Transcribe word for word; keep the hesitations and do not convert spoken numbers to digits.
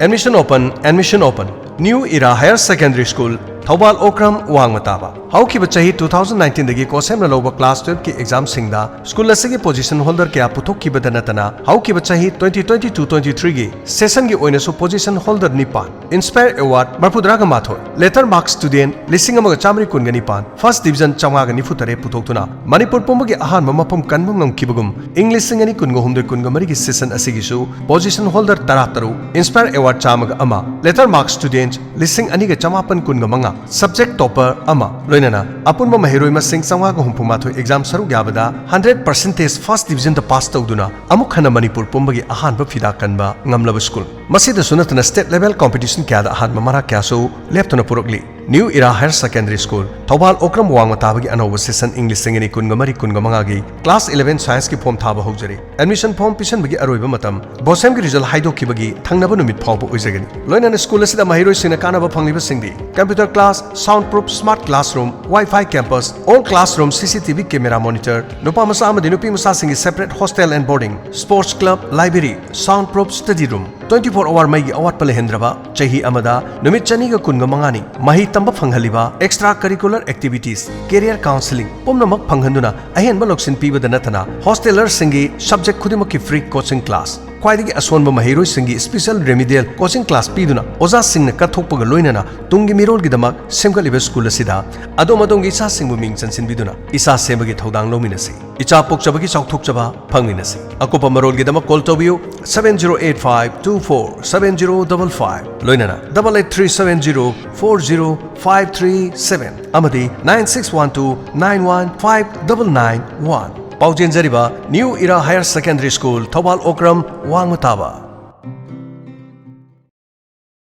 Admission open, admission open. New Era Higher Secondary School, Thoubal Okram ꯋꯥꯡꯃ ꯇꯥꯕ꯫ ꯍꯧꯈꯤꯕ ꯆꯍꯤ two thousand nineteen ꯗꯒꯤ ꯀꯣꯁꯦꯝꯅ ꯂꯧꯕ class twelve ꯀꯤ exam ꯁꯤꯡꯗ school ꯑꯁꯤꯒꯤ position holder ꯀꯌꯥ ꯄꯨꯊꯣꯛꯈꯤꯕꯗ ꯅꯠꯇꯅ, ꯍꯧꯈꯤꯕ ꯆꯍꯤ twenty twenty-two twenty-three ꯒꯤ session ꯒꯤ ꯑꯣꯏꯅꯁꯨ position holder ꯅꯤꯄꯥꯟ, Inspire Award ꯃꯔꯐꯨꯇꯔꯥꯒ ꯃꯥꯊꯣꯏ, letter marks student ꯂꯤꯁꯤꯡ ꯑꯃꯒ ꯆꯥꯃꯔꯤ ꯀꯨꯟꯒ ꯅꯤꯄꯥꯟ, first division ꯆꯥꯝꯃꯉꯥꯒ ꯅꯤꯐꯨ ꯇꯔꯦꯠ ꯄꯨꯊꯣꯛꯇꯨꯅ ꯃꯅꯤꯄꯨꯔ ꯄꯨꯝꯕꯒꯤ ꯑꯍꯥꯟꯕ ꯃꯐꯝ ꯀꯟꯕ ꯉꯝꯈꯤꯕꯒꯨꯝ, ꯏꯪ ꯂꯤꯁꯤꯡ ꯑꯅꯤ ꯀꯨꯟꯒ ꯍꯨꯝꯗꯣꯏ ꯀꯨꯟꯒ ꯃꯔꯤꯒꯤ session ꯑꯁꯤꯒꯤꯁꯨ position holder ꯇꯔꯥ ꯇꯔꯨꯛ, Inspire Award ꯆꯥꯝꯃꯒ ꯑꯃ, letter marks student ꯂꯤꯁꯤꯡ ꯑꯅꯤꯒ ꯆꯃꯥꯄꯟ ꯀꯨꯟꯒ ꯃꯉꯥ, subject topper ꯑꯃ, ꯂꯣꯏꯅꯅ ꯑꯄꯨꯟꯕ ꯃꯍꯩꯔꯣꯏ ꯃꯁꯤꯡ ꯆꯥꯝꯃꯉꯥꯒ ꯍꯨꯝꯐꯨ ꯃꯥꯊꯣꯏ exam ꯁꯔꯨꯛ ꯌꯥꯕꯗ hundred percentage first division ꯗ pass ꯇꯧꯗꯨꯅ ꯑꯃꯨꯛ ꯍꯟꯅ ꯃꯅꯤꯄꯨꯔ ꯄꯨꯝꯕꯒꯤ ꯑꯍꯥꯟꯕ ꯐꯤꯗꯥ ꯀꯟꯕ ꯉꯝꯂꯕ school꯫ ꯃꯁꯤꯗꯁꯨ ꯅꯠꯇꯅ state level competition ꯀꯌꯥꯗ ꯑꯍꯥꯟꯕ ꯃꯔꯥ ꯀꯌꯥꯁꯨ ꯂꯦꯞꯇꯨꯅ ꯄꯨꯔꯛꯂꯤ꯫ New Era Higher Secondary School, Thoubal Okram ꯋꯥꯡꯃ ꯇꯥꯕꯒꯤ ꯑꯅꯧꯕ session ꯏꯪ ꯂꯤꯁꯤꯡ ꯑꯅꯤ ꯀꯨꯟꯒ ꯃꯔꯤ ꯀꯨꯟꯒ ꯃꯉꯥꯒꯤ class eleven science ꯀꯤ form ꯊꯥꯕ ꯍꯧꯖꯔꯤ꯫ Admission form ꯄꯤꯁꯟꯕꯒꯤ ꯑꯔꯣꯏꯕ ꯃꯇꯝ ꯕꯣꯁꯦꯝꯒꯤ result ꯍꯥꯏꯗꯣꯛꯈꯤꯕꯒꯤ ꯊꯪꯅꯕ ꯅꯨꯃꯤꯠ ꯐꯥꯎꯕ ꯑꯣꯏꯖꯒꯅꯤ꯫ ꯂꯣꯏꯅꯅ school ꯑꯁꯤꯗ ꯃꯍꯩꯔꯣꯏꯁꯤꯡꯅ ꯀꯥꯟꯅꯕ ꯐꯪꯂꯤꯕꯁꯤꯡꯗꯤ computer class, sound proof smart classroom, Wi-Fi campus, all classroom C C T V camera monitor, ꯅꯨꯄꯥ ꯃꯆꯥ ꯑꯃꯗꯤ ꯅꯨꯄꯤ ꯃꯆꯥꯁꯤꯡꯒꯤ separate hostel and boarding, sports club, library, sound proof study room, twenty four hour ꯃꯩꯒꯤ ꯑꯋꯥꯠꯄ ꯂꯩꯍꯟꯗ꯭ꯔꯕ, ꯆꯍꯤ ꯑꯃꯗ ꯅꯨꯃꯤꯠ ꯆꯅꯤꯒ ꯀꯨꯟꯒ ꯃꯉꯥꯅꯤ ꯃꯍꯩ ꯇꯝꯕ ꯐꯪꯍꯜꯂꯤꯕ extra curricular activities, career counseling ꯄꯨꯝꯅꯃꯛ ꯐꯪꯍꯟꯗꯨꯅ ꯑꯍꯦꯟꯕ ꯂꯧꯁꯤꯟ ꯄꯤꯕꯗ ꯅꯠꯇꯅ hostelerꯁꯤꯡꯒꯤ subject ꯈꯨꯗꯤꯡꯃꯛꯀꯤ free coaching class, ꯈ꯭ꯋꯥꯏꯗꯒꯤ ꯑꯁꯣꯟꯕ ꯃꯍꯩꯔꯣꯏꯁꯤꯡꯒꯤ special remedial coaching class ꯄꯤꯗꯨꯅ ꯑꯣꯖꯥꯁꯤꯡꯅ ꯀꯠꯊꯣꯛꯄꯒ ꯂꯣꯏꯅꯅ ꯇꯨꯡꯒꯤ ꯃꯤꯔꯣꯜꯒꯤꯗꯃꯛ ꯁꯦꯝꯒꯠꯂꯤꯕ school ꯑꯁꯤꯗ ꯑꯗꯣꯝ ꯑꯗꯣꯝꯒꯤ ꯏꯆꯥꯁꯤꯡꯕꯨ ꯃꯤꯡ ꯆꯟꯁꯤꯟꯕꯤꯗꯨꯅ ꯏꯆꯥ ꯁꯦꯝꯕꯒꯤ ꯊꯧꯗꯥꯡ ꯂꯧꯃꯤꯟꯅꯁꯤ꯫ ꯏꯆꯥ ꯄꯣꯛꯆꯕꯒꯤ ꯆꯥꯎꯊꯣꯛꯆꯕ ꯐꯪꯃꯤꯟꯅꯁꯤ꯫ ꯑꯀꯨꯞꯄ ꯃꯔꯣꯜꯒꯤꯗꯃꯛ call ꯇꯧꯕꯤꯌꯨ seven zero eight five two four seven zero double five, ꯂꯣꯏꯅꯅ double eight three seven zero four zero five three seven ꯑꯃꯗꯤ nine six one two nine one five double nine one꯫ ꯄꯥꯎ ꯆꯦꯟꯖꯔꯤꯕ New Era Higher Secondary School, Thoubal Okram ꯋꯥꯡꯃ ꯇꯥꯕ꯫